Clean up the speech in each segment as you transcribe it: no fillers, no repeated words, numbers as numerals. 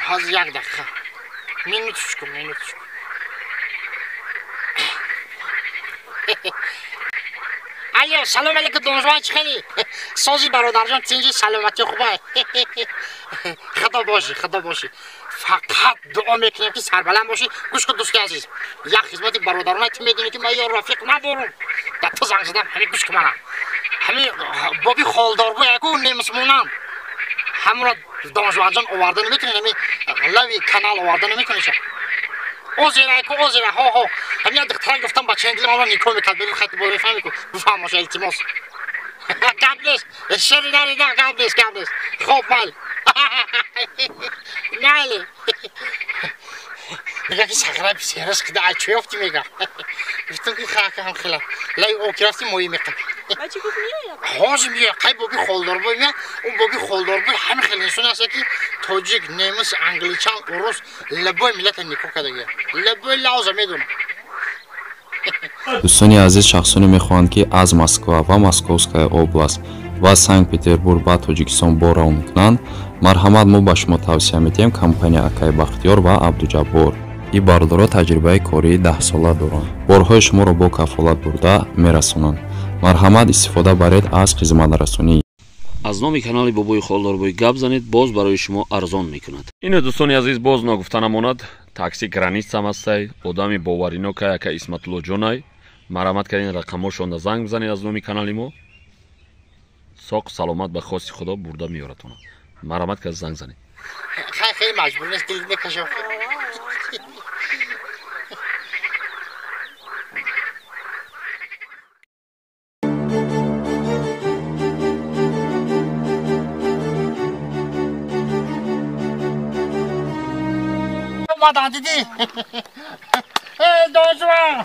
Ҳозир як дақиқа. Минуточку, минуточку. Алло, салом алейкум, донжуан, чӣ хели? Сози бародарҷон, тинҷи, саломатӣ хубай. Худо бошӣ, худо бошӣ. Фақат дуо мекунем ки сарбаланд бошӣ. Гӯш кун дӯсти азиз, як хизмати бародарона ту медонӣ ки ман ё рафиқ надорам. Дар ту занг задам, ҳамин гӯш кун мана. Ҳамин боби холдорбой яку немусмонам. Ҳамонро донжуанҷон оварда наметунӣ, ҳамин лави канал оварда наметунӣ. Озера ку озера, ҳо ҳо. Ҳамин як духтарак гуфтам бачаи дилам ҳамонро никоҳ мекард. Бибин хати бо мефаҳмӣ ку. Бифаҳмоша илтимос. Гап нест. Шери нарида, гап нест, гап нест. Хоб майли. Майли. Мега ки сахра бисерас кида ай чӣ ёфтӣ мега. Гуфтам ки хака ҳам хела. Лай об ки рафтӣ моҳӣ меқабӣ. Бачи гуфт меояд? Ҳозир меояд. Қай боби холдорбой меояд? Он боби холдорбой ҳамин хел инсон аст ки тоҷик, немис, англичан, урус лабои миллата никоҳ кардагия. Лабои лавза медонам. Дӯстони азиз, шахсоне мехоҳанд ки аз Москва ва Московская область ва Санкт-Петербург ба Тоҷикистон бор равон кунанд, марҳамат, мо ба шумо тавсия медиҳем компания Акай Бахтиёр ва Абдуҷаббор. Ин бародаро таҷрибаи кории 10сола доранд. Борҳои шуморо бо кафолат бурда мерасонанд. Марҳамат, истифода баред аз хизматрасонӣ. Аз номи канали Бобои Холдорбой гап занед, боз барои шумо арзон мекунад. Ино дӯстони азиз, боз ногуфта намонад, такси границам ҳастай, одами боваринокай ака Исматуллоҷонай. Марҳамат кардин рақамҳошонда занг бизанед аз номи канали мо. Соқ саломат ба хости Худо бурда меёратона. Марҳамат кард занг занед. Хай хеле маҷбур нест, дил мекашам. омадан дидӣ? Донжуан!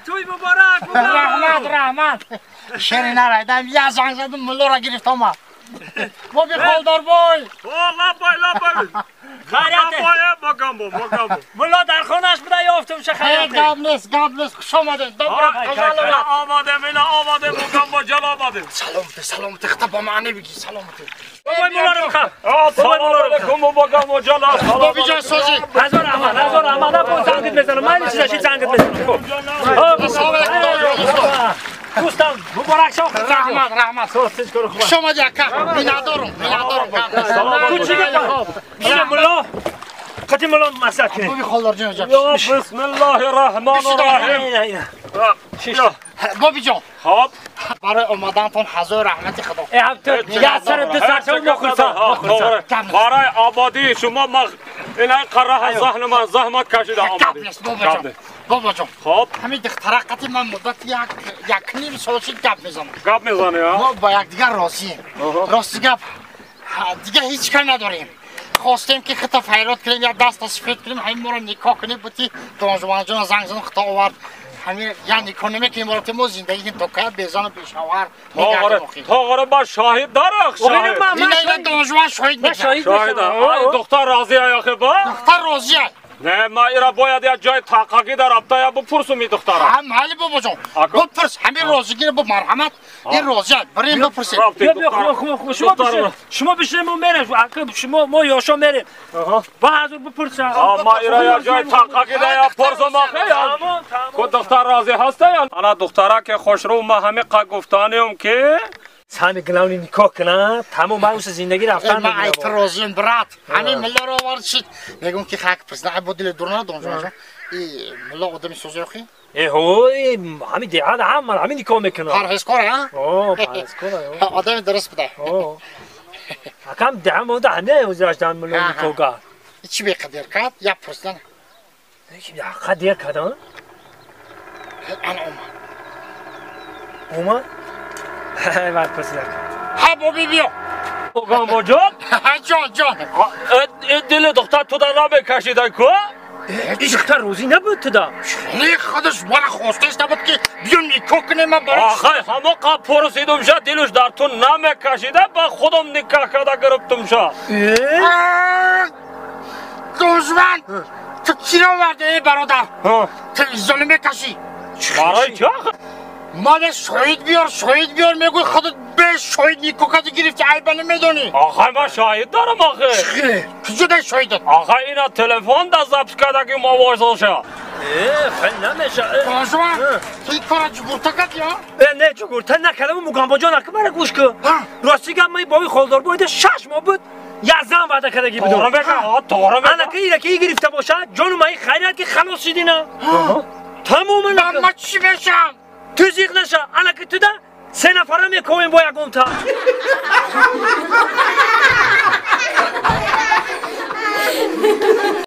Тӯй муборак! Раҳмат, раҳмат. Шери нарайдам, як занг задам, муллоро гирифт омад. Боби холдорбой! Лаббай, лаббай! Лаббай, бакамбо, бакамбо. Мулло дар хонаш буда ёфтумша хаёте. Гап нест, гап нест, хуш омадед. Добро пожаловать. Омадем, ина омадем, бакамбо ҷал омадем. Саломате, саломате, хата ба маъне бигӣ, саломате. Бобой муллоро бихаб. Салом алейкум, бакамбо ҷал. Боби ҷон созӣ. Ҳазор раҳмат, ҳазор раҳмат. Бо зангит мезанам. Майли чизаши зангит мезанам. Хуб. Салом алейкум. Дӯстам, муборак шав. Раҳмат, раҳмат. Хуш омадӣ ака. Миннатдорум, миннатдорум. Ту чӣ гап? Ина мулло. Қати мулло маслиҳат кунед. Боби холдорҷон ҷон. Ё бисмиллоҳи раҳмони раҳим. Боби ҷон. Хоб. Барои омадантон ҳазор раҳмати Худо. Э ҳам ту як сар ду сар шав мохурса. Барои ободии шумо ма ина қараҳ заҳн ман заҳмат кашида омадем. Гап нест бобоҷон. Бобоҷон. Хоб. Ҳамин духтара қати ман муддати як ним сол шид гап мезанам. Гап мезанӣ, а? Мо ба якдигар розием. Рости гап дигар ҳеҷ кор надорем. Хостем ки хита файрод кунем, як даста сифед кунем, ҳамин моро никоҳ кунем, бути донжуванҷона занг занам хита овард. Ҳамин я никоҳ намекунем, моро мо зиндагӣ кунем то кая безану бешавҳар мегардем охир. Тоғора ба шоҳид дарах, шоҳид. Ина ина донжуван шоҳид мешавад. Шоҳид. Ай духтар розия охи ба? Духтар розия. Не, ма ира бояд як ҷои тақагӣ дар рафта я бипурсум и духтара. Ҳа, майли бобоҷон. Бипурс, ҳамин розигиро бо марҳамат, ин розия, бирем бипурсем. Биё, биё, хуб, хуб, шумо бишин. Шумо бишин, мо мерем. Шумо мо ёшо мерем. Ба ҳазур бипурса. Ма ира як ҷои тақагӣ да я пурсум охи. Ку духтар розӣ ҳаста я? Ана духтара ки хушрӯ ма ҳамин қа гуфтаниум ки сами главный никоҳ кунад, тамом ман уса зиндагӣ рафтан ман ай ту розием брат. Ҳамин муллоро овард шид. Мегӯм ки хак пурсида, ай бо дили дур надорам ҷон. И мулло одами созӣ охи? Э ҳо, ҳамин деҳа ҳама ҳамин никоҳ мекунад. Парҳезкор, а? О, парҳезкор. Одами дуруст буда. О. Акам деҳа монда ҳамин ӯзаш дан мулло никоҳ кард. Чӣ беқадр кард? Як пурсидан. Қадр кардан? Ана омад. Омад? Баъд пурсида. Ҳа, боби биё. Бобоҷон? Ҷон, ҷон. Дили духтар туда намекашида ку? Ин духтар розӣ набуд туда. Не, худаш мана хостааш набуд ки биё никоҳ кунем ман барои. Ахай, ҳамо қа пурсидумша, дилуш дар ту намекашида, ба худам никоҳ карда гирифтумша. Душман, ту чиро оварди, эй бародар? Телевизионо мекашӣ? Барои чӣ? Мада шоҳид биёр, шоҳид биёр мегӯй, худат бе шоҳид никоҳ гирифти, айба намедонӣ. Охай, ман шоҳид дорам охе. Куҷо дай шоҳидат? Охай, ина телефон да запись карда ки мо войсоша. Хел намеша. Божма, ту ин кора ҷугурта кардӣ, а? Не, ҷугурта накардам, Мугамбоҷон, ака, мара гӯш кун. Рости гап, ман боби холдор боида 6 моҳ буд, як зан ваъда кардаги будам. Тоғра мега, тоғра мега. Анака ира ки гирифта бошад, ҷону ман хайрият ки халос шидина. Тамоман. Ман чӣ мешам? Ту зиқ наша, анака туда се нафара мековем бо ягонта.